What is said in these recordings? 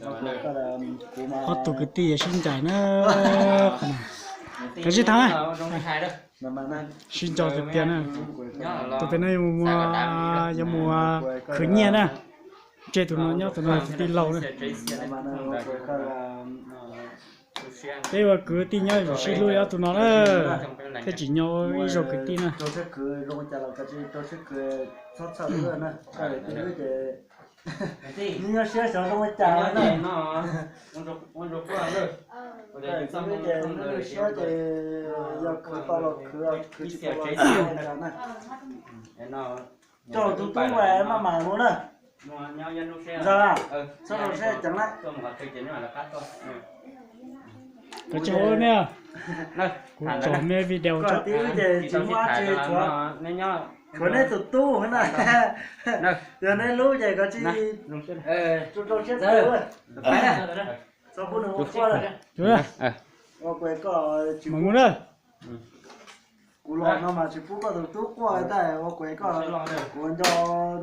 Ob tug kwv tij yuav sib ncaim na. Kav tsij thaum sib nco tiag tiag na. Tus pem no yuav mus, yuav mus khwv nyiaj na. Tseg tus no nyob, tus no tus tij laug na. Peb ua kwv tij nyob yuav sib hlub ob tug no na. Thiaj tsim nyog ua ib zaug kwv tij na. Coj tus tub maj mam mus na. Ntxawg, txhob rau siab ceev na. Koj tsis ua ne, kuv tso me video tso. Tsis muaj dab tsi, tshuav neb tus tub na. Yog neb hlub ces koj tsis rau siab ceev. Txhob pub nws ua quaj lawm. Ua kuv tsis mus na. Kuv los no mas tsis pub koj tus tub quaj tag, ua kuv koj, kuv nco,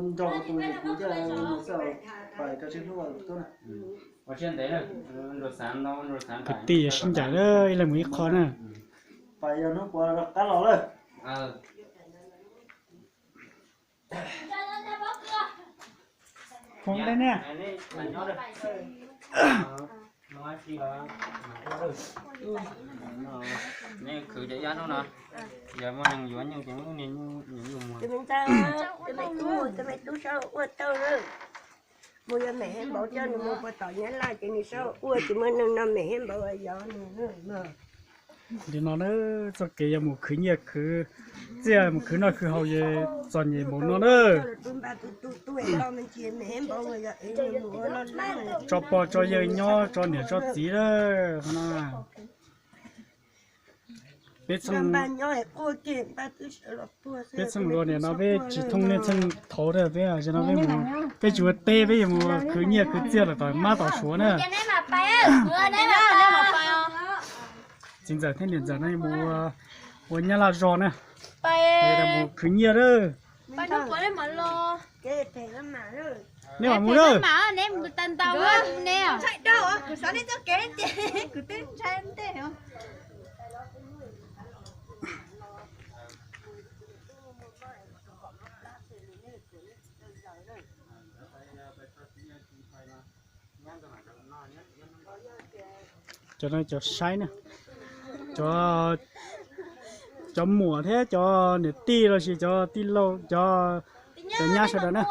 nco kuv tus, kuv coj mus xwb, pais koj tsis hlub tus tub na. Kwv tij sib ncaim na, ib leeg mus ib qho na. Pais yog hnub puav qab los lawm. Foom tej ne. Neb khwv cov iab hnub no, yog muaj neeg yuav nyuj ces muab niag nyuj mus. Tus me tub sab ua tau lawm. Mus yog mem hab npaum coj nws mus puag tom Nyab Laj ces nws sab ua tsis muaj neeg no, mem hab npaum yog nws. Li no na, txoj kev yog mus khwv nyiaj khwv txiaj, mus khwv noj khwv haus es txom nyem npaum no na. Tso pog tso yawg nyob, tso niam tso txiv na. Peb txheej, peb txheej luag niam no peb tsis thooj nej txheej thaud na, peb no peb mus, peb tsis ua teb, peb yuav mus khwv nyiaj khwv txiaj los tom mab tom suav na. Txiv ntxawm thiab niam ntxawm no mus ua Nyab Laj zog na, mus khwv nyiaj na. Nej mam mus na. Cov no cov saib na, cov, cov muam thiab cov niam tij los sis cov tij laug, cov, cov nyab sawv daws na.